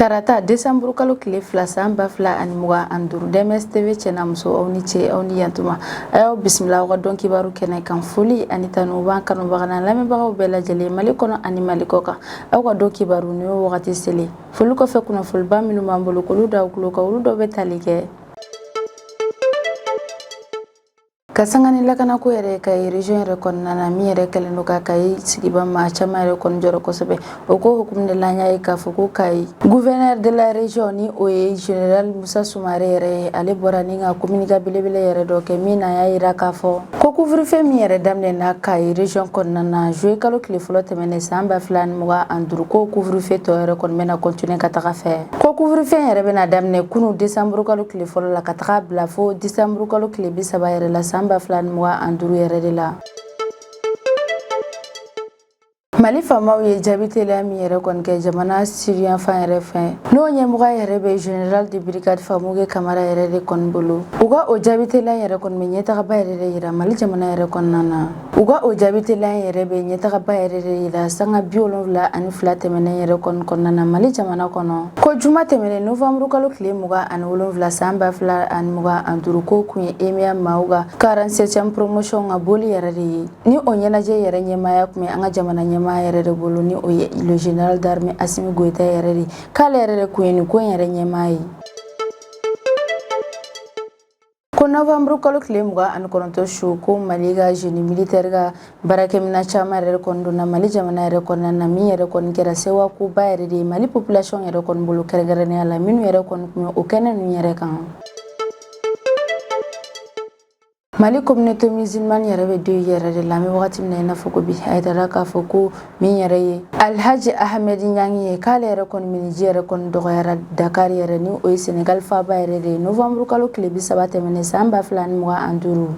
Tarata desanburu kalo tile 2 san 2025, DMS TV cɛ n'a muso, aw ni ce, aw ni yantuma. A y'aw bisimila aw ka dɔn kibaru kɛnɛ kan. Foli ani tanu b'an kanubaga n'an lamɛnbagaw bɛɛ lajɛlen, Mali kɔnɔ ani Mali kɔ kan. Aw ka dɔn kibaru ni y'o wagati selen. Foli kɔfɛ, kunnafoniba minnu b'an bolo k'olu da aw tulo kan, olu dɔ bɛ tali kɛ ka sanga ni lakanako yɛrɛ Kayi région yɛrɛ kɔnɔna na, min yɛrɛ kɛlen don ka Kayi sigiba maa caman yɛrɛ kɔni jɔrɔ kosɛbɛ. O ko hukumu de la, an y'a ye k'a fɔ ko Kayi gouverneur de la région, ni o ye général Musa Sumare yɛrɛ ye, ale bɔra ni ka communiqué belebele yɛrɛ dɔ kɛ, min na y'a yira k'a fɔ ko couvre-feu min yɛrɛ daminɛna Kayi région kɔnɔna na juillet kalo tile fɔlɔ tɛmɛnen san 2025, ko couvre-feu tɔ yɛrɛ kɔni bɛna continuer ka taga fɛ. Ko couvre-feu yɛrɛ bɛna daminɛ kunu décembre kalo tile fɔlɔ la ka taga bila fo décembre kalo tile 30 yɛrɛ la san 2025 yɛrɛ de la. Mali faamaw ye jaabi teliya min yɛrɛ kɔni kɛ jamana siriyanfan yɛrɛ fɛ, n'o ɲɛmɔgɔ yɛrɛ bɛ général de brigade Famuge Kamara yɛrɛ de kɔni bolo, u ka o jaabi teliya yɛrɛ kɔni bɛ ɲɛtagaba yɛrɛ de yira Mali jamana yɛrɛ kɔnɔna na. U ka o jaabi teliya yɛrɛ bɛ ɲɛtagaba yɛrɛ de yira sanga 72 tɛmɛnen yɛrɛ kɔni kɔnɔna na Mali jamana kɔnɔ. Ko juma tɛmɛnen novembre kalo tile 27 san 2025, ko kun ye EMIA maaw ka 47e promotion ka boli yɛrɛ de ye, ni o ɲɛnajɛ yɛrɛ ɲɛmaaya tun bɛ an ka jamana ɲɛmaa yɛrɛ de bolo, ni o ye le général d'armée Assimi Goïta yɛrɛ de, k'ale yɛrɛ de kun ye nin ko in yɛrɛ ɲɛmaa ye. Ko novembre kalo tile 29 su, ko Mali ka génie militaire ka baarakɛminɛn caman yɛrɛ kɔni donna Mali jamana yɛrɛ kɔnɔna na, min yɛrɛ kɔni kɛra sewa koba yɛrɛ de ye Mali population yɛrɛ kɔni bolo, kɛrɛnkɛrɛnnenya la minnu yɛrɛ kɔni tun bɛ o kɛnɛ ninnu yɛrɛ kan. Mali communauté musulmane yɛrɛ bɛ deuil yɛrɛ de la an bɛ wagati min na i n'a fɔ ko bi. A yirala k'a fɔ ko min yɛrɛ ye Alhaji Ahmed Ɲangi ye, k'ale yɛrɛ kɔni miniji yɛrɛ kɔni dɔgɔyara Dakar yɛrɛ, ni o ye Senegal faaba yɛrɛ de ye, novembre kalo tile 30 tɛmɛnen san 2025.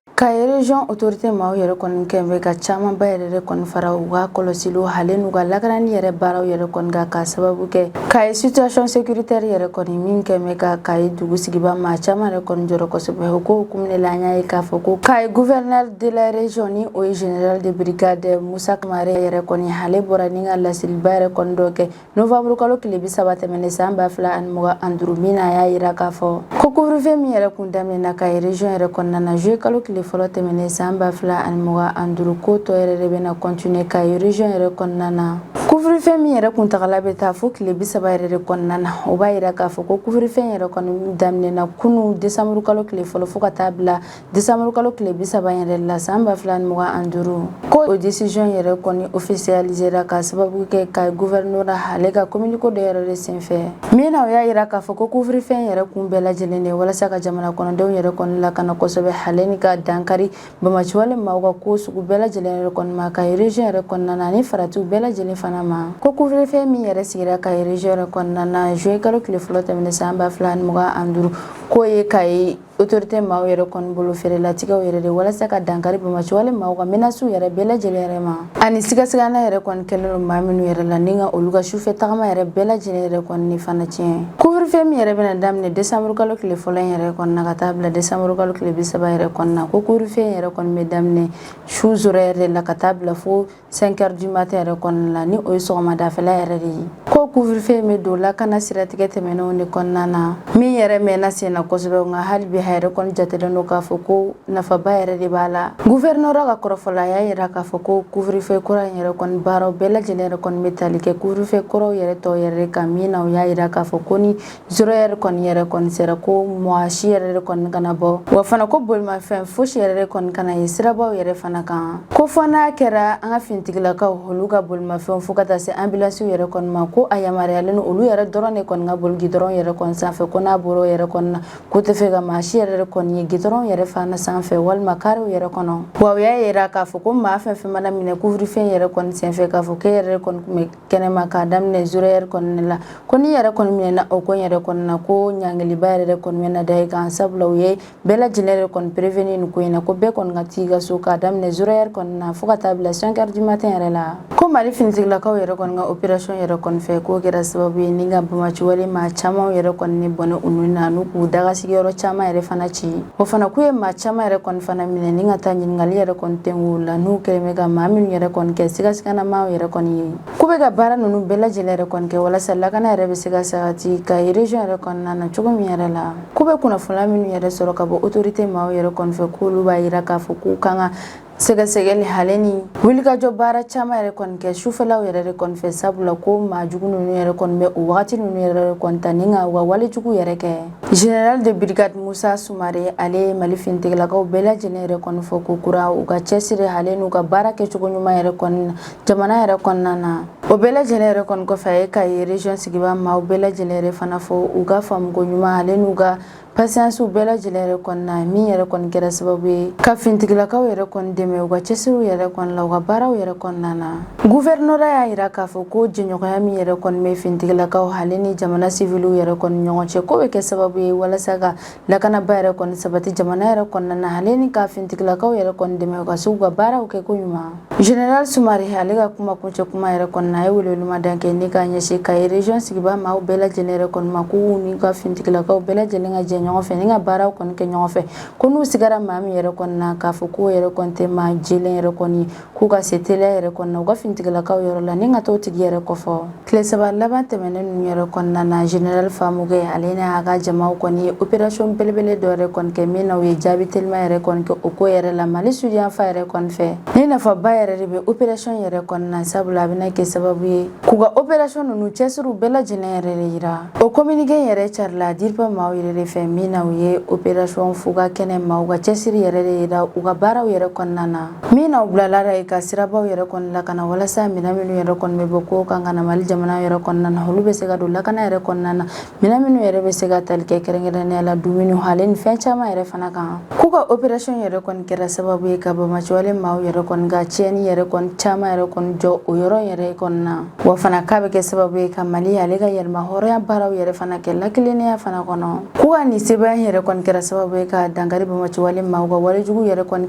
Kayi région autorité maaw yɛrɛ kɔni kɛn bɛ ka camanba yɛrɛ de kɔni fara u ka kɔlɔsiliw hale n'u ka lakanani yɛrɛ baaraw yɛrɛ kɔni kan, ka sababu kɛ Kayi situation sécuritaire yɛrɛ kɔni min kɛn bɛ ka Kayi dugu sigiba maa caman yɛrɛ kɔni jɔrɔ kosɛbɛ. O ko hukumu de la, an y'a ye k'a fɔ ko Kayi gouverneur de la région, ni o ye général de brigade Musa Kamara yɛrɛ kɔni, ale bɔra ni ka laseliba yɛrɛ kɔni dɔ kɛ novembre kalo tile 30 tɛmɛnen san 2025, min na a y'a yira k'a fɔ ko couvre-feu min yɛrɛ kun daminɛna Kayi région yɛrɛ kɔnɔna na juillet kalo tile fɔlɔ tɛmɛnen san 2025, ko tɔ yɛrɛ de bɛna continuer Kayi région yɛrɛ kɔnɔna na. Couvre-feu min yɛrɛ kuntagala bɛ taa fo tile 30 yɛrɛ de kɔnɔna na, o b'a yira k'a fɔ ko couvre-feu yɛrɛ kɔni daminɛna kunu décembre kalo tile fɔlɔ fo ka taa bila décembre kalo tile 30 yɛrɛ la san 2025. Ko o décision yɛrɛ kɔni officialisera ka sababu kɛ ka gouverneur ale ka communiqué dɔ yɛrɛ de senfɛ, min na o y'a yira k'a fɔ ko couvre-feu yɛrɛ kun bɛɛ lajɛlen de walasa ka jamana kɔnɔdenw yɛrɛ kɔni lakana kosɛbɛ, ale ni ka dankari bamaciwale maaw ka ko sugu bɛɛ lajɛlen yɛrɛ kɔni ma Kayi région yɛrɛ kɔnɔna na, ani faratiw bɛɛ lajɛlen fana ma. Ko couvre-feu min yɛrɛ sigira Kayi région yɛrɛ kɔnɔna na juillet kalo tile fɔlɔ tɛmɛnen san 2025, k'o ye Kayi autorité maaw yɛrɛ kɔni bolo fɛɛrɛlatigɛw yɛrɛ de walasa ka dankari bamaciwale maaw ka menaces yɛrɛ bɛɛ lajɛlen yɛrɛ ma, ani sigasigana yɛrɛ kɔni kɛlen don maa minnu yɛrɛ la, ni ka olu ka sufɛ tagama yɛrɛ bɛɛ lajɛlen yɛrɛ kɔni ni fana tiɲɛ. Couvre-feu min yɛrɛ bɛna daminɛ décembre kalo tile fɔlɔ in yɛrɛ kɔni na ka taa bila décembre kalo tile 30 yɛrɛ kɔni na, ko couvre-feu yɛrɛ kɔni bɛ daminɛ su zéro heure de la ka taa bila fo 5 heures du matin yɛrɛ kɔnɔna la, ni o ye sɔgɔmadafɛla yɛrɛ de ye. Ko couvre-feu bɛ don lakana siratigɛ tɛmɛnenw de kɔnɔna na, min yɛrɛ mɛnna sen na kosɛbɛ, nka hali bi a yɛrɛ kɔni jatelen don k'a fɔ ko nafaba yɛrɛ de b'a la. Gouverneur ka kɔrɔfɔ la, a y'a yira k'a fɔ ko couvre-feu kura in yɛrɛ kɔni baaraw bɛɛ lajɛlen yɛrɛ kɔni bɛ tali kɛ couvre-feu kɔrɔw yɛrɛ tɔw yɛrɛ kan, min na u y'a yira k'a fɔ ko ni zéro heure kɔni yɛrɛ kɔni sera, ko mɔgɔ si yɛrɛ de kɔni kana bɔ, wa fana ko bolimafɛn fosi yɛrɛ de kɔni kana ye sirabaw yɛrɛ fana kan, ko fɔ n'a kɛra an ka finitigilakaw olu ka bolimafɛnw fo ka taa se ambulansiw yɛrɛ kɔni ma, ko a yamaruyalen don olu yɛrɛ dɔrɔn de kɔni ka boli gidɔrɔn yɛrɛ kɔni sanfɛ. Ko n'a bɔra o yɛrɛ kɔni na, k'u tɛ fɛ ka maa si yɛrɛ de kɔni ye gidɔrɔn yɛrɛ fana sanfɛ walima karew yɛrɛ kɔnɔ. Wa u y'a yira k'a fɔ ko maa fɛn fɛn mana minɛ couvre-feu yɛrɛ kɔni senfɛ, k'a fɔ k'e yɛrɛ kɔni tun bɛ kɛnɛma k'a daminɛ zéro heure kɔni la, ko n'i yɛrɛ kɔni minɛna o ko yɛrɛ kɔni na, ko ɲangiliba yɛrɛ de kɔni bɛna da i kan, sabula u ye bɛɛ lajɛlen yɛrɛ kɔni prévenir nin ko in na, ko bɛɛ kɔni ka t'i ka so k'a daminɛ zéro heure kɔni na fo ka taa bila 5 heures du matin yɛrɛ la. Ko Mali finitigilakaw yɛrɛ kɔni ka opération yɛrɛ kɔni fɛ, k'o kɛra sababu ye ni ka bamaciwale maa caman yɛrɛ kɔni ni bɔnɛ u na, n'u k'u daga sigiyɔrɔ caman yɛrɛ. yɛrɛ fana ci. O fana k'u ye maa caman yɛrɛ kɔni fana minɛ ni ka taa ɲininkali yɛrɛ kɔni tɛngu la, n'u kɛlen bɛ ka maa minnu yɛrɛ kɔni kɛ sigasiganamaw yɛrɛ kɔni ye. K'u bɛ ka baara ninnu bɛɛ lajɛlen yɛrɛ kɔni kɛ walasa lakana yɛrɛ bɛ se ka sabati Kayi région yɛrɛ kɔnɔna na cogo min yɛrɛ la. K'u bɛ kunnafoniya minnu yɛrɛ sɔrɔ ka bɔ autorité maaw yɛrɛ kɔni fɛ, k'olu b'a yira k'a fɔ k'u kan ka sɛgɛsɛgɛli hale ni wulikajɔ baara caman yɛrɛ kɔni kɛ sufɛlaw yɛrɛ de kɔni fɛ, sabula ko maa jugu ninnu yɛrɛ kɔni bɛ o wagati ninnu yɛrɛ kɔni ta ni ka u ka walejugu yɛrɛ kɛ. Général de brigade Musa Sumare, ale ye Mali finitigilakaw bɛɛ lajɛlen yɛrɛ kɔni fo ko kura u ka cɛsiri hale n'u ka baara kɛcogo ɲuman yɛrɛ kɔni jamana yɛrɛ kɔnɔna na. O bɛɛ lajɛlen yɛrɛ kɔni kɔfɛ, a ye Kayi région sigibaa maaw bɛɛ lajɛlen yɛrɛ fana fo u ka faamuko ɲuman ale n'u ka patience bɛɛ lajɛlen yɛrɛ kɔni na, min yɛrɛ kɔni kɛra sababu ye ka finitigilakaw yɛrɛ kɔni dɛmɛ u ka cɛsiriw yɛrɛ kɔni la, u ka baaraw yɛrɛ kɔnɔna na. Gouvernorat y'a yira k'a fɔ ko jɛɲɔgɔnya min yɛrɛ kɔni bɛ finitigilakaw ale ni jamana siviliw yɛrɛ kɔni ɲɔgɔn cɛ, k'o bɛ kɛ sababu ye walasa ka lakanaba yɛrɛ kɔni sabati jamana yɛrɛ kɔnɔna na, ale ni ka finitigilakaw yɛrɛ kɔni dɛmɛ u ka se k'u ka baaraw kɛ ko ɲuman. Général Sumare, ale ka kuma kuncɛ kuma yɛrɛ kɔni na, a ye welewelema kɛ ni ka ɲɛsin Kayi région sigibaa maaw bɛɛ lajɛlen yɛrɛ kɔni ma, k'u ni ka finitigilakaw bɛɛ lajɛlen ka jɛ ɲɔgɔn fɛ ni ka baaraw kɔni kɛ ɲɔgɔn fɛ, ko n'u sigara maa min yɛrɛ kɔni na k'a fɔ k'o yɛrɛ kɔni tɛ maa jɛlen yɛrɛ kɔni, k'u ka se teliya yɛrɛ kɔni na u ka finitigilakaw yɔrɔ la ni ka t'o tigi yɛrɛ kɔfɔ. Tile 3 laban tɛmɛnen ninnu yɛrɛ kɔnɔna na, général Famugɛ, ale n'a ka jamaw kɔni ye opération belebele dɔ yɛrɛ kɔni kɛ, min na u ye jaabi telima yɛrɛ kɔni kɛ o ko yɛrɛ la Mali sud-yanfan yɛrɛ kɔni fɛ. Ni nafaba yɛrɛ de bɛ opération yɛrɛ kɔni na, sabula a bɛna kɛ sababu ye k'u ka opération ninnu cɛsiriw bɛɛ lajɛlen yɛrɛ de yira. O communiqué yɛrɛ carila DIRPA maaw yɛrɛ de fɛ, min na u ye opération Fuga kɛnɛ maaw ka cɛsiri yɛrɛ de yira u ka baaraw yɛrɛ kɔnɔna na, min na u bilala ka sirabaw yɛrɛ kɔni lakana, walasa minɛn minnu yɛrɛ kɔni bɛ bɔ ko kan ka na Mali jamana yɛrɛ kɔnɔna na, olu bɛ se ka don lakana yɛrɛ kɔnɔna na. Minɛn minnu yɛrɛ bɛ se ka tali kɛ kɛrɛnkɛrɛnnenya la dumuni ale ni fɛn caman yɛrɛ fana kan. K'u ka opération yɛrɛ kɔni kɛra sababu ye ka banbaanciwale maaw yɛrɛ kɔni ka tiɲɛni yɛrɛ kɔni caman yɛrɛ kɔni jɔ o yɔrɔ yɛrɛ kɔni na. Wa fana k'a bɛ kɛ sababu ye ka Mali ale ka yɛrɛma hɔrɔnya baaraw yɛrɛ fana kɛ lakilennenya fana kɔnɔ. K'u ka nin sebaaya yɛrɛ kɔni kɛra sababu ye ka dankari banbaanciwale maaw ka walejugu yɛrɛ kɔni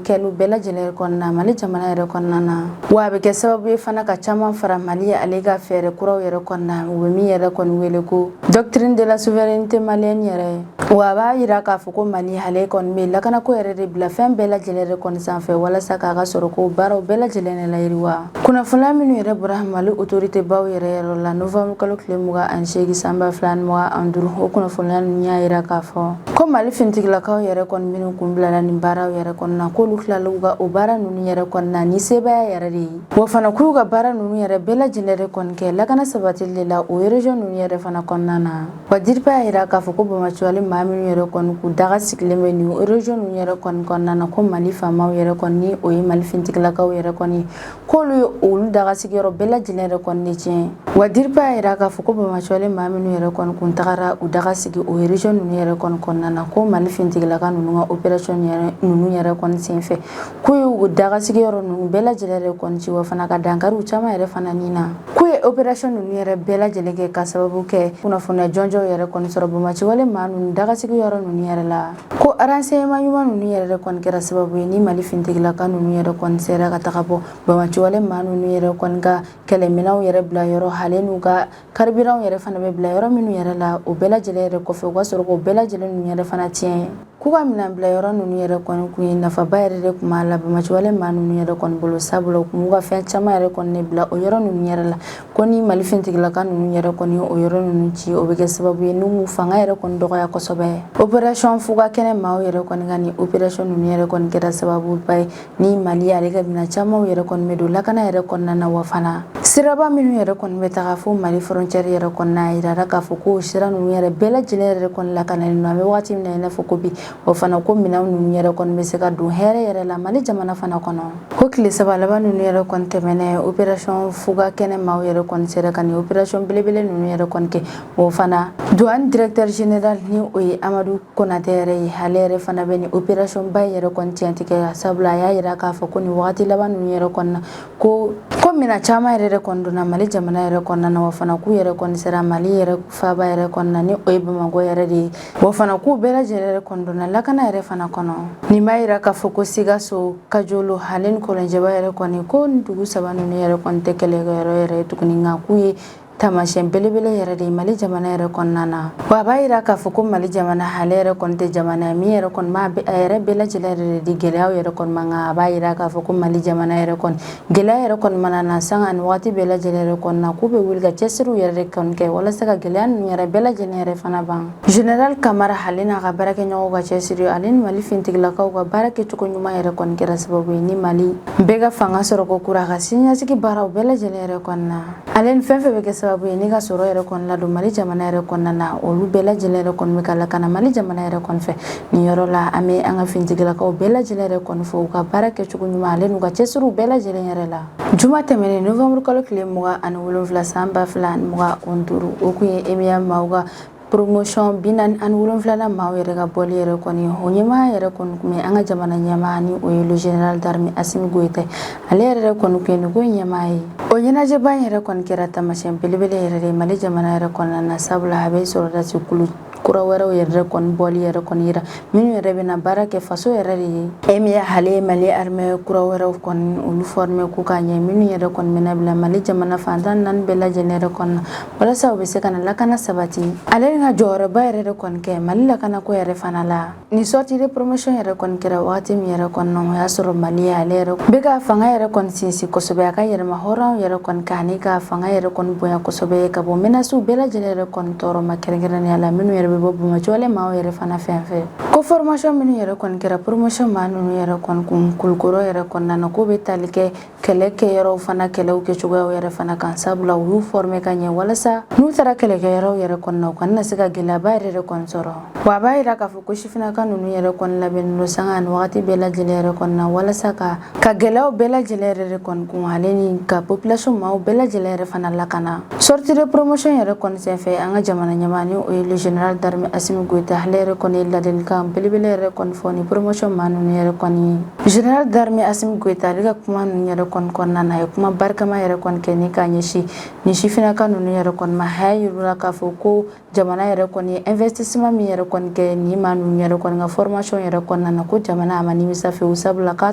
kɛliw bɛɛ lajɛlen kɔnɔna na Mali jamana yɛrɛ kɔnɔna na. Wa a bɛ kɛ sababu ye fana ka caman fara Mali ale ka fɛɛrɛ kuraw yɛrɛ kɔnɔna, u bɛ min yɛrɛ kɔni wele ko doctrine de la souveraineté malienne yɛrɛ. Wa a b'a yira k'a fɔ ko Mali ale kɔni bɛ lakanako yɛrɛ de bila fɛn bɛɛ lajɛlen yɛrɛ kɔni sanfɛ, walasa k'a ka sɔrɔko baaraw bɛɛ lajɛlen layiriwa. Kunnafoniya minnu yɛrɛ bɔra Mali autorité baw yɛrɛ yɔrɔ la novembre kalo tile 28 san 2025, o kunnafoniya ninnu y'a yira k'a fɔ ko Mali finitigilakaw yɛrɛ kɔni minnu kun bilala nin baaraw yɛrɛ kɔnɔna na, k'olu tilala u ka o baara ninnu yɛrɛ kɔnɔna na ni sebaaya yɛrɛ de ye. Wa fana k'u ka baara ninnu yɛrɛ bɛɛ lajɛlen yɛrɛ kɔni kɛ lakana sabatili de la o région ninnu yɛrɛ fana kɔnɔna na. Wa DIRPA y'a yira k'a fɔ ko banbaanciwale maa minnu yɛrɛ kɔni k'u daga sigilen bɛ nin région ninnu yɛrɛ kɔni kɔnɔna na, ko Mali faamaw yɛrɛ kɔni, ni o ye Mali finitigilakaw yɛrɛ kɔni, k'olu ye olu daga sigiyɔrɔ bɛɛ lajɛlen yɛrɛ kɔni de tiɲɛ. Wa DIRPA y'a yira k'a fɔ ko banbaanciwale maa minnu yɛrɛ kɔni kun tagara u daga sigi o région ninnu yɛrɛ kɔni kɔnɔna na, ko Mali finitigilaka ninnu ka opération ninnu yɛrɛ kɔni senfɛ, k'u y'u daga sigiyɔrɔ ninnu bɛɛ lajɛlen yɛrɛ kɔni ci, wa fana ka dankariw caman yɛrɛ fana nin na. K'u ye opération ninnu yɛrɛ bɛɛ lajɛlen kɛ ka sababu kɛ kunnafoniya jɔnjɔnw yɛrɛ kɔni sɔrɔ banbaanciwale maa ninnu daga sigiyɔrɔ ninnu yɛrɛ la. Ko renseignement ɲuman ninnu yɛrɛ de kɔni kɛra sababu ye ni Mali finitigilaka ninnu yɛrɛ kɔni sera ka taga bɔ banbaanciwale maa ninnu yɛrɛ kɔni ka kɛlɛminɛnw yɛrɛ bila yɔrɔ hale n'u ka carburant yɛrɛ fana bɛ bila yɔrɔ minnu yɛrɛ la. O bɛɛ lajɛlen yɛrɛ kɔfɛ, u ka sɔrɔ k'o bɛɛ lajɛlen ninnu yɛrɛ fana tiɲɛ. K'u ka minɛn bila yɔrɔ ninnu yɛrɛ kɔni kun ye nafaba yɛrɛ de kun b'a la banbaanciwale maa ninnu yɛrɛ kɔni bolo, sabula u kun b'u ka fɛn caman yɛrɛ kɔni de bila o yɔrɔ ninnu yɛrɛ la. Ko ni Mali finitigilaka ninnu yɛrɛ kɔni o yɔrɔ ninnu ci, o bɛ kɛ sababu ye n'u m'u fanga yɛrɛ kɔni dɔgɔya kosɛbɛ. Opération Fuga kɛnɛ maaw yɛrɛ kɔni ka nin opération ninnu yɛrɛ kɔni kɛra sababuba ye ni Mali ale ka minɛn camanw yɛrɛ kɔni bɛ don lakana yɛrɛ kɔnɔna na. Wa fana siraba minnu yɛrɛ kɔni bɛ taga fo Mali frontière yɛrɛ kɔnɔna, a yirara k'a fɔ ko sira ninnu yɛrɛ bɛɛ lajɛlen yɛrɛ kɔni lakanalen don an bɛ waati min na i n'a fɔ ko bi. O fana ko minɛn ninnu yɛrɛ kɔni bɛ se ka don hɛrɛ yɛrɛ la Mali jamana fana kɔnɔ. Ko tile 3 laban ninnu yɛrɛ kɔni tɛmɛnen, opération Fuga kɛnɛ maaw yɛrɛ kɔni sera ka nin opération belebele ninnu yɛrɛ kɔni kɛ. O fana douane directeur général, ni o ye Amadu Konatɛ yɛrɛ ye, ale yɛrɛ fana bɛ nin opération ba yɛrɛ kɔni tiɲɛtigɛ, sabula a y'a yira k'a fɔ ko nin wagati laban ninnu yɛrɛ kɔni na, ko minɛn caman yɛrɛ de kɔni donna Mali jamana yɛrɛ kɔnɔna na. Wa fana k'u yɛrɛ kɔni sera Mali yɛrɛ faaba yɛrɛ kɔnɔna, ni o ye Bamakɔ yɛrɛ de ye. Wa fana k'u bɛɛ lajɛlen yɛrɛ kɔni donna lakana yɛrɛ fana kɔnɔ. Nin b'a yira k'a fɔ ko Sikaso, Kajolo ale ni Kɔlɔnjɛba yɛrɛ kɔni, ko nin dugu saba ninnu yɛrɛ kɔni tɛ kɛlɛkɛyɔrɔ yɛrɛ ye tuguni, nka k'u ye Taamasiyɛn belebele yɛrɛ de ye Mali jamana yɛrɛ kɔnɔna na. Wa a b'a yira k'a fɔ ko Mali jamana ale yɛrɛ kɔni tɛ jamana ye min yɛrɛ kɔni b'a a yɛrɛ bɛɛ lajɛlen yɛrɛ de di gɛlɛyaw yɛrɛ kɔni ma, nka a b'a yira k'a fɔ ko Mali jamana yɛrɛ kɔni gɛlɛya yɛrɛ kɔni mana na sanga ani waati bɛɛ lajɛlen yɛrɛ kɔni na, k'u bɛ wuli ka cɛsiriw yɛrɛ de kɔni kɛ walasa ka gɛlɛya ninnu yɛrɛ bɛɛ lajɛlen yɛrɛ fana ban. Général Kamara ale n'a ka baarakɛɲɔgɔnw ka cɛsiri ale ni Mali finitigilakaw ka baara kɛcogo ɲuman yɛrɛ kɔni kɛra sababu ye ni Mali bɛɛ ka fanga sɔrɔ ko kura ka siniɲɛsigi baaraw bɛɛ lajɛlen yɛrɛ kɔni na. Ale ni fɛn fɛn bɛ kɛ sababu ye ni ka sɔrɔ yɛrɛ kɔni ladon Mali jamana yɛrɛ kɔnɔna na, olu bɛɛ lajɛlen yɛrɛ kɔni bɛ ka lakana Mali jamana yɛrɛ kɔni fɛ. Nin yɔrɔ la, an bɛ an ka finitigilakaw bɛɛ lajɛlen yɛrɛ kɔni fo u ka baara kɛcogo ɲuman ale n'u ka cɛsiriw bɛɛ lajɛlen yɛrɛ la. Juma tɛmɛnen, novembre kalo tile 27 san 2025, o kun ye EMIA maaw ka promotion 47nan maaw yɛrɛ ka bɔli yɛrɛ kɔni. O ɲɛmaa yɛrɛ kɔni tun bɛ an ka jamana ɲɛmaa, ni o ye le général d'armée Assimi Goïta. Ale yɛrɛ kɔni tun ye nin ko ɲɛmaa ye. O ɲɛnajɛba in yɛrɛ kɔni kɛra taamasiyɛn belebele yɛrɛ de ye Mali jamana yɛrɛ kɔnɔna na, sabula a bɛ sɔrɔdasi kulu kura wɛrɛw yɛrɛ kɔni bɔli yɛrɛ kɔni yira, minnu yɛrɛ bɛna baara kɛ faso yɛrɛ de ye. EMIA ale ye Mali armée kura wɛrɛw kɔni olu former k'u ka ɲɛ, minnu yɛrɛ kɔni bɛna bila Mali jamana fan 14 bɛɛ lajɛlen yɛrɛ kɔnɔna, walasa u bɛ se ka na lakana sabati. Ale ka jɔyɔrɔba yɛrɛ de kɔni kɛ Mali lakanako yɛrɛ fana la. Ni sortie de promotion yɛrɛ kɔni kɛra wagati min yɛrɛ kɔnɔna, o y'a sɔrɔ Mali ale yɛrɛ bɛ ka fanga yɛrɛ kɔni sinsin kosɛbɛ, a ka yɛrɛma hɔrɔn yɛrɛ kɔni kan ani ka fanga yɛrɛ kɔni bonya kosɛbɛ ka bɔ menaces bɛɛ lajɛlen yɛrɛ kɔni tɔɔrɔ ma, kɛrɛnkɛrɛnnenya la minnu yɛrɛ bɛ bɔ banbaanciwale maaw yɛrɛ fana fɛn fɛ. Ko formation minnu yɛrɛ kɔni kɛra promotion maa ninnu yɛrɛ kɔni kun Kulukɔrɔ yɛrɛ kɔnɔna na, k'o bɛ tali kɛ kɛlɛ kɛyɔrɔw fana kɛlɛw kɛcogoyaw yɛrɛ fana kan, sabula u y'u former ka ɲɛ walasa n'u taara kɛlɛkɛyɔrɔw yɛrɛ kɔnɔna, u kana se ka gɛlɛyaba yɛrɛ de kɔni sɔrɔ. Wa a b'a yira k'a fɔ ko sifinnaka ninnu yɛrɛ kɔni labɛnnen don sanga ani wagati bɛɛ lajɛlen yɛrɛ kɔnɔna, walasa ka gɛlɛyaw bɛɛ lajɛlen yɛrɛ de kɔni kun, ale ni ka population maaw bɛɛ lajɛlen yɛrɛ fana lakana. Sortie de promotion yɛrɛ kɔni senfɛ, an ka jamana ɲɛmaa, ni o ye le général d'armée Assimi Goïta, ale yɛrɛ kɔni ye ladilikan belebele yɛrɛ kɔni fɔ ni promotion maa ninnu yɛrɛ kɔni ye. Général d'armée Assimi Goïta, ale ka kuma ninnu yɛrɛ kɔni kɔnɔna na, a ye kuma barikama yɛrɛ kɔni kɛ ni k'a ɲɛsin nin sifinnaka ninnu yɛrɛ kɔni ma. A y'a yir'u k'a fɔ ko jamana yɛrɛ kɔni ye investissement min yɛrɛ kɔni kɛ nin maa ninnu yɛrɛ kɔni ka formation yɛrɛ kɔnɔna na, ko jamana a ma nimisa fewu, sabula k'a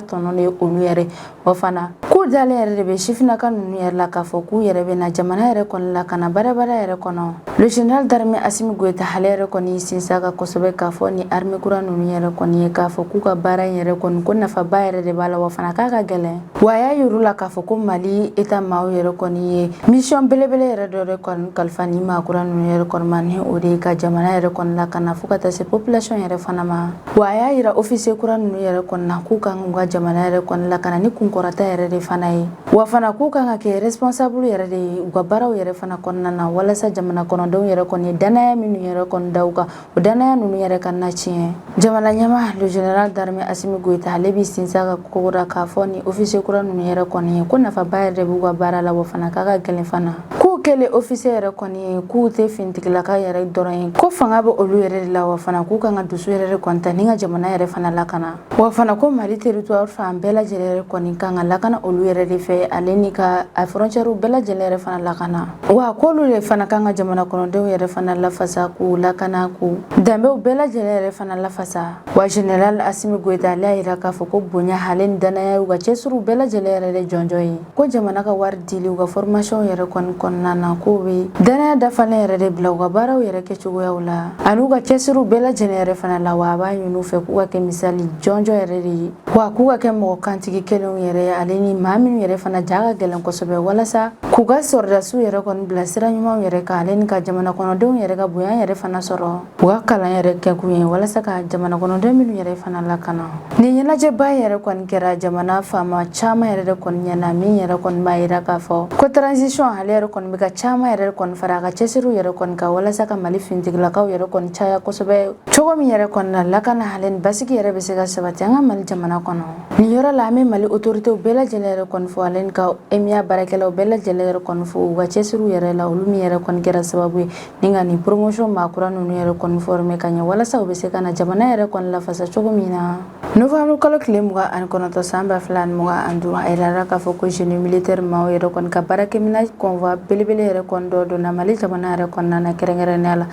tɔnɔ de ye olu yɛrɛ. Wa fana k'u dalen yɛrɛ de bɛ sifinnaka ninnu yɛrɛ la k'a fɔ k'u yɛrɛ bɛ na jamana yɛrɛ kɔni la ka na baarabara yɛrɛ kɔnɔ. Le général d'armée Assimi Goïta, ale yɛrɛ kɔni sinsin a kan kosɛbɛ k'a fɔ ni armée kura ninnu yɛrɛ kɔni ye k'a fɔ k'u ka baara in yɛrɛ kɔni, ko nafaba yɛrɛ de b'a la, wa fana k'a ka gɛlɛn. Wa a y'a yir'u la k'a fɔ ko Mali État maaw yɛrɛ kɔni ye mission belebele yɛrɛ dɔ de kɔni kalifa ni maa kura ninnu yɛrɛ kɔni ma, ni o de ye ka jamana yɛrɛ kɔni lakana fo ka taa se population yɛrɛ fana ma. Wa a y'a yira officier kura ninnu yɛrɛ kɔni na k'u kan k'u ka jamana yɛrɛ kɔni lakana ni kunkɔrɔta yɛrɛ de fana ye, wa fana k'u kan ka kɛ responsable yɛrɛ de ye u ka baaraw yɛrɛ fana kɔnɔna na, walasa jamana kɔnɔdenw yɛrɛ kɔni ye danaya minnu yɛrɛ kɔni da u kan, o danaya ninnu yɛrɛ ka na tiɲɛ. Jamana ɲɛmaa, le général d'armée Assimi Goïta, ale b'i sinsin a ka kogo la k'a fɔ ni officier kura ninnu yɛrɛ kɔni ye ko nafaba yɛrɛ de b'u ka baara la, wa fana k'a ka gɛlɛn fana, k'u kɛlen officier yɛrɛ kɔni ye, k'u tɛ finitigilaka yɛrɛ dɔrɔn ye, ko fanga bɛ olu yɛrɛ de la, wa fana k'u kan ka dusu yɛrɛ de kɔni ta ni ka jamana yɛrɛ fana lakana. Wa fana ko Mali territoire fan bɛɛ lajɛlen yɛrɛ kɔni kan ka lakana olu yɛrɛ de fɛ, ale ni ka a frontière bɛɛ lajɛlen yɛrɛ fana lakana. Wa k'olu de fana kan ka jamana kɔnɔdenw yɛrɛ fana lafasa, k'u lakana, k'u danbew bɛɛ lajɛlen yɛrɛ fana lafasa. Wa général Assimi Goïta, ale y'a yira k'a fɔ ko bonya ale ni danaya y'u ka cɛsiriw bɛɛ lajɛlen yɛrɛ de jɔnjɔn ye, ko jamana ka wari dili u ka formation yɛrɛ kɔni kɔnɔna na, k'o bɛ danaya dafalen yɛrɛ de bila u ka baaraw yɛrɛ kɛcogoyaw la ani u ka cɛsiriw bɛɛ lajɛlen yɛrɛ fana la. Wa a b'a ɲini u fɛ k'u ka kɛ misali jɔnjɔn yɛrɛ de ye, wa k'u ka kɛ mɔgɔ kantigi kelenw yɛrɛ ye, ale ni maa minnu yɛrɛ fana ja ka gɛlɛn kosɛbɛ, walasa k'u ka sɔrɔdasiw yɛrɛ kɔni bila sira ɲumanw yɛrɛ kan, ale ni ka jamana kɔnɔdenw yɛrɛ ka bonya yɛrɛ fana sɔrɔ. U ka kalan yɛrɛ kɛkun ye walasa ka jamana kɔnɔden minnu yɛrɛ fana lakana. Nin ɲɛnajɛba yɛrɛ kɔni kɛra jamana faama caman yɛrɛ de kɔni ɲɛna, min yɛrɛ kɔni b'a yira k'a fɔ ko transition ale yɛrɛ kɔni bɛ ka caman yɛrɛ kɔni fara a ka cɛsiriw yɛrɛ kɔni kan, walasa ka Mali finitigilakaw yɛrɛ kɔni caya kosɛbɛ cogo min yɛrɛ kɔni na, lakana ale ni basigi yɛrɛ bɛ se ka sabati an ka Mali jamana kɔnɔ. Nin yɔrɔ la, an bɛ Mali autorités bɛɛ lajɛlen yɛrɛ kɔni fo, ale ni ka EMIA baarakɛlaw bɛɛ lajɛlen yɛrɛ kɔni fo u ka cɛsiriw yɛrɛ la, olu min yɛrɛ kɔni kɛra sababu ye ni ka nin promotion maa kura ninnu yɛrɛ kɔni former ka ɲɛ, walasa u bɛ se ka na jamana yɛrɛ kɔni lafasa cogo min na. Novembre kalo tile 29 san 2025, a yirala k'a fɔ ko génie militaire maaw yɛrɛ kɔni ka baarakɛminɛn convoi belebele. belebele yɛrɛ kɔni dɔ donna Mali jamana yɛrɛ kɔnɔna na, kɛrɛnkɛrɛnnenya la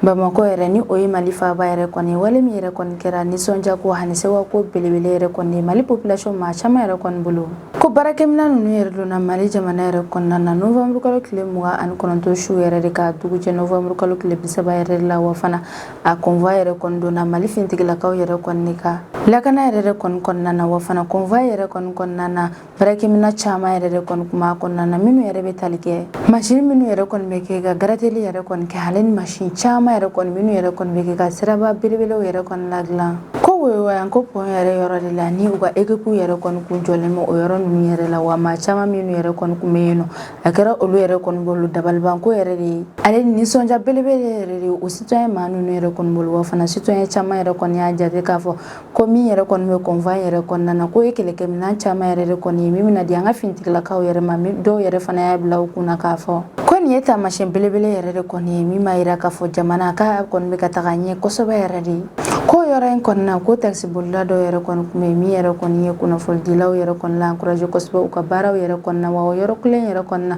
Bamakɔ yɛrɛ, ni o ye Mali faaba yɛrɛ kɔni. Wale min yɛrɛ kɔni kɛra nisɔndiya ko ani sewa ko belebele yɛrɛ kɔni ye Mali population maa caman yɛrɛ kɔni bolo. Ko baarakɛminɛn ninnu yɛrɛ donna Mali jamana yɛrɛ kɔnɔna na novembre kalo tile 29 su yɛrɛ de ka dugu jɛ novembre kalo tile 30 yɛrɛ de la. Wa fana a convoi yɛrɛ kɔni donna Mali finitigilakaw yɛrɛ kɔni ka lakana yɛrɛ de kɔni kɔnɔna na. Wa fana convoi yɛrɛ kɔni kɔnɔna na, baarakɛminɛn caman yɛrɛ de kɔni kun b'a kɔnɔna na, minnu yɛrɛ bɛ tali kɛ masini minnu yɛrɛ kɔni bɛ kɛ ka garateli yɛrɛ kɔni kɛ, ale ni masin caman yɛrɛ kɔni minnu yɛrɛ kɔni bɛ kɛ ka siraba belebelew yɛrɛ kɔni ladilan. Ko Woyowayanko pont yɛrɛ yɔrɔ de la, ni u ka équipe yɛrɛ kɔni kun jɔlen bɛ o yɔrɔ ninnu yɛrɛ la. Wa maa caman minnu yɛrɛ kɔni kun bɛ yen nɔ, a kɛra olu yɛrɛ kɔni bolo dabalibanko yɛrɛ de ye, ale ni nisɔndiya belebele yɛrɛ de ye o citoyen maa ninnu yɛrɛ kɔni bolo. Wa fana citoyen caman yɛrɛ kɔni y'a jate k'a fɔ ko min yɛrɛ kɔni bɛ convoi yɛrɛ kɔnɔna na, k'o ye kɛlɛkɛminɛn caman yɛrɛ de kɔni ye min bɛna di an ka finitigilakaw yɛrɛ ma. Dɔw yɛrɛ fana y'a bila u kunna k'a fɔ ko nin ye taamasiyɛn belebele yɛrɛ de kɔni ye min b'a yira k'a fɔ jamana k'a kɔni bɛ ka taga ɲɛ kosɛbɛ yɛrɛ de. Ko yɔrɔ in kɔni na, ko takisibolila dɔw yɛrɛ kɔni kun bɛ min yɛrɛ kɔni ye kunnafonidilaw yɛrɛ kɔni la encouragé kosɛbɛ u ka baaraw yɛrɛ kɔni na. Wa o yɔrɔ kelen yɛrɛ kɔni na,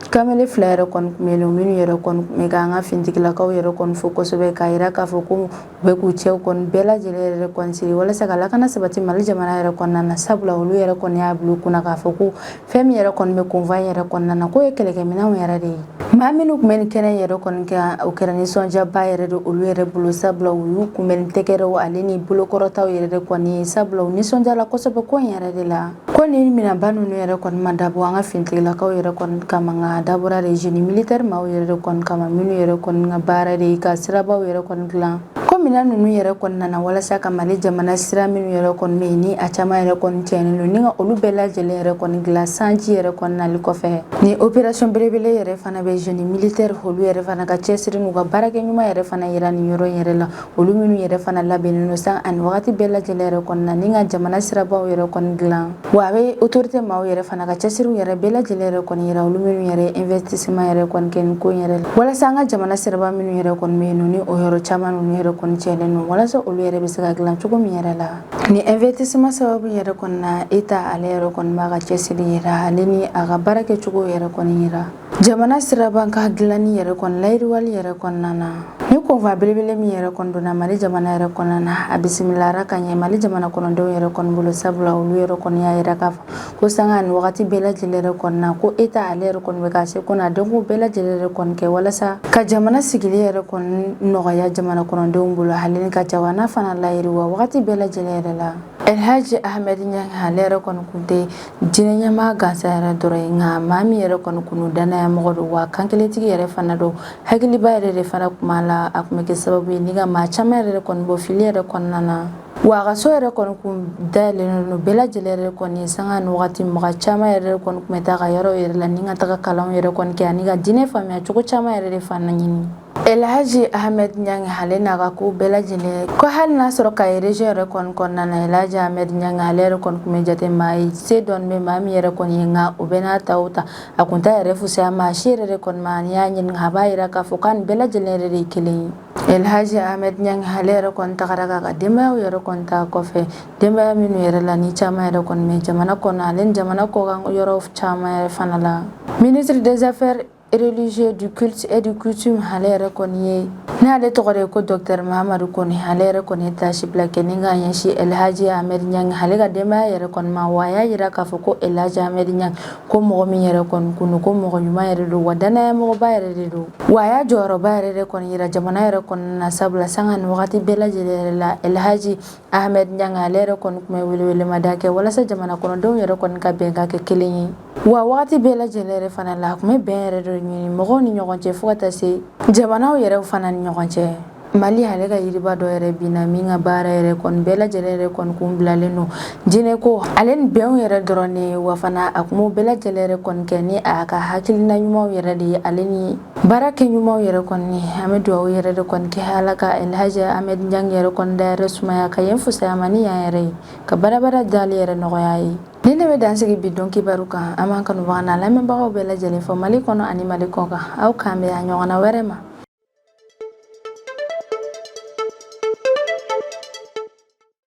kamalen fila yɛrɛ kɔni kun bɛ yen nɔ minnu yɛrɛ kɔni kun bɛ k'an ka finitigilakaw yɛrɛ kɔni fo kosɛbɛ, k'a yira k'a fɔ ko u bɛ k'u cɛw kɔni bɛɛ lajɛlen yɛrɛ kɔni siri walasa ka lakana sabati Mali jamana yɛrɛ kɔnɔna na. Sabula olu yɛrɛ kɔni y'a bila u kunna k'a fɔ ko fɛn min yɛrɛ kɔni bɛ convoi yɛrɛ kɔnɔna na, k'o ye kɛlɛkɛminɛnw yɛrɛ de ye. Maa minnu tun bɛ nin kɛnɛ yɛrɛ kɔni kɛ, o kɛra nisɔndiyaba yɛrɛ de olu yɛrɛ bolo, sabula u y'u kunbɛn ni tɛgɛrɛw ale ni bolokɔrɔtaw yɛrɛ de kɔni ye, sabula u nisɔndiyala kosɛbɛ ko in yɛrɛ de la. Ko nin minɛnba ninnu yɛrɛ kɔni ma dabɔ an ka finitigilakaw yɛrɛ kɔni kama, nka a dabɔra de génie militaire maaw yɛrɛ de kɔni kama, minnu yɛrɛ kɔni ka baara de ye ka sirabaw yɛrɛ kɔni dilan. Ko minɛn ninnu yɛrɛ kɔni nana walasa ka Mali jamana sira minnu yɛrɛ kɔni bɛ yen, ni a caman yɛrɛ kɔni tiɲɛnen don, ni ka olu bɛɛ lajɛlen yɛrɛ kɔni dilan sanji yɛrɛ kɔni nali kɔfɛ. Ni opération belebele yɛrɛ fana bɛ génie militaire olu yɛrɛ fana ka cɛsiri n'u ka baarakɛ ɲuman yɛrɛ fana yira nin yɔrɔ in yɛrɛ la, olu minnu yɛrɛ fana labɛnnen don san ani wagati bɛɛ lajɛlen yɛrɛ kɔni na ni ka jamana sirabaw yɛrɛ kɔni dilan. Wa a bɛ autorité maaw yɛrɛ fana ka cɛsiriw yɛrɛ bɛɛ lajɛlen yɛrɛ kɔni yira, olu minnu yɛrɛ investissement yɛrɛ kɔni kɛ nin ko in yɛrɛ la, walasa an ka jamana siraba minnu yɛrɛ kɔni bɛ yen nɔ, ni o yɔrɔ caman ninnu yɛrɛ kɔni tiɲɛnen don, walasa olu yɛrɛ bɛ se ka dilan cogo min yɛrɛ la. Ni investissement sababu yɛrɛ kɔni na, État ale yɛrɛ kɔni b'a ka cɛsiri yira, ale ni a ka baara kɛcogo yɛrɛ kɔni yira jamana siraba ka dilanni yɛrɛ kɔni layiriwali yɛrɛ kɔnɔna na. Ni convoi belebele min yɛrɛ kɔni donna Mali jamana yɛrɛ kɔnɔna na, a bisimilara ka ɲɛ Mali jamana kɔnɔdenw yɛrɛ kɔni bolo, sabula olu yɛrɛ kɔni y'a yira k'a fɔ ko sanga ani wagati bɛɛ lajɛlen yɛrɛ kɔni na, ko État ale yɛrɛ kɔni bɛ ka se ko n'a dɔnko bɛɛ lajɛlen yɛrɛ kɔni kɛ walasa ka jamana sigili yɛrɛ kɔni nɔgɔya jamana kɔnɔdenw bolo, hali ni ka jamana fana layiriwa wagati bɛɛ lajɛlen yɛrɛ la. Elhaji Ahmed Niang ale yɛrɛ kɔni kun tɛ diinɛ ɲɛmaa gansan yɛrɛ dɔrɔn ye, nka maa min yɛrɛ kɔni kun don danaya mɔgɔ don, wa kankelentigi yɛrɛ fana don, hakiliba yɛrɛ de fana kun b'a la. A kun bɛ kɛ sababu ye ni ka maa caman yɛrɛ kɔni bɔ fili yɛrɛ kɔnɔna na. Wa a ka so yɛrɛ kɔni kun dayɛlɛlen don bɛɛ lajɛlen yɛrɛ kɔni ye sanga ni wagati. Mɔgɔ caman yɛrɛ kɔni kun bɛ taa ka yɔrɔw yɛrɛ la ni ka taga kalanw yɛrɛ kɔni kɛ ani ka diinɛ faamuya cogo caman yɛrɛ de fana ɲini. Elhaji Ahmed Niang ale n'a ka ko bɛɛ lajɛlen, ko hali n'a sɔrɔ Kayi région yɛrɛ kɔni kɔnɔna na, Elhaji Ahmed Niang ale yɛrɛ kɔni kun bɛ jate maa ye se dɔɔni bɛ maa min yɛrɛ kɔni ye, nka o bɛɛ n'a ta o ta, a kun t'a yɛrɛ fusaya maa si yɛrɛ de kɔni ma. N'i y'a ɲininka, a b'a yira k'a fɔ k'a ni bɛɛ lajɛlen yɛrɛ de ye kelen ye. Elhaji Ahmed Niang ale yɛrɛ kɔni tagara k'a ka denbayaw yɛrɛ kɔni ta kɔfɛ, denbaya minnu yɛrɛ la ni caman yɛrɛ kɔni bɛ jamana kɔnɔ ale ni jamana kɔkan yɔrɔ caman yɛrɛ fana la. Ministre des Affaires religieux, du culte et du coutume ale yɛrɛ kɔni ye, n'ale tɔgɔ de ye ko docteur Mahamadu Kone, ale yɛrɛ kɔni ye taasibila kɛ ni ka ɲɛsin Elhaji Ahmed Niang ale ka denbaya yɛrɛ kɔni ma. Wa a y'a yira k'a fɔ ko Elhaji Ahmed Niang, ko mɔgɔ min yɛrɛ kɔni kun don, ko mɔgɔ ɲuman yɛrɛ don, wa danaya mɔgɔba yɛrɛ de don. Wa a y'a jɔyɔrɔba yɛrɛ de kɔni yira jamana yɛrɛ kɔnɔna na, sabula sanga ni wagati bɛɛ lajɛlen yɛrɛ la, Elhaji Ahmed Niang ale yɛrɛ kɔni tun bɛ welewelemada kɛ walasa jamana kɔnɔdenw yɛrɛ kɔni ka bɛn ka kɛ kelen ye. Wa wagati bɛɛ lajɛlen yɛrɛ fana la, a tun bɛ bɛn yɛrɛ de ɲini mɔgɔw ni ɲɔgɔn cɛ, fo ka taa se jamanaw yɛrɛ fana ni ɲɔgɔn cɛ. Mali ale ka yiriba dɔ yɛrɛ binna min ka baara yɛrɛ kɔni bɛɛ lajɛlen yɛrɛ kɔni kun bilalen don diinɛ ko ale ni bɛnw yɛrɛ dɔrɔn de. Wa fana a kun b'o bɛɛ lajɛlen yɛrɛ kɔni kɛ ni a ka hakilina ɲumanw yɛrɛ de ye, ale ni baara kɛ ɲumanw yɛrɛ kɔni. An bɛ dugawu yɛrɛ de kɔni kɛ Ala ka Elhaji Ahmed Niang yɛrɛ kɔni da yɛrɛ sumaya, ka yen fusaya ma ni yan yɛrɛ ye, ka barabara dali yɛrɛ nɔgɔya ye. Ni ne bɛ dan sigi bi don kibaru kan. An b'an kanubaga n'a lamɛnbagaw bɛɛ lajɛlen fɔ Mali kɔnɔ ani Mali kɔ kan. Aw k'an bɛn a ɲɔgɔnna wɛrɛ ma.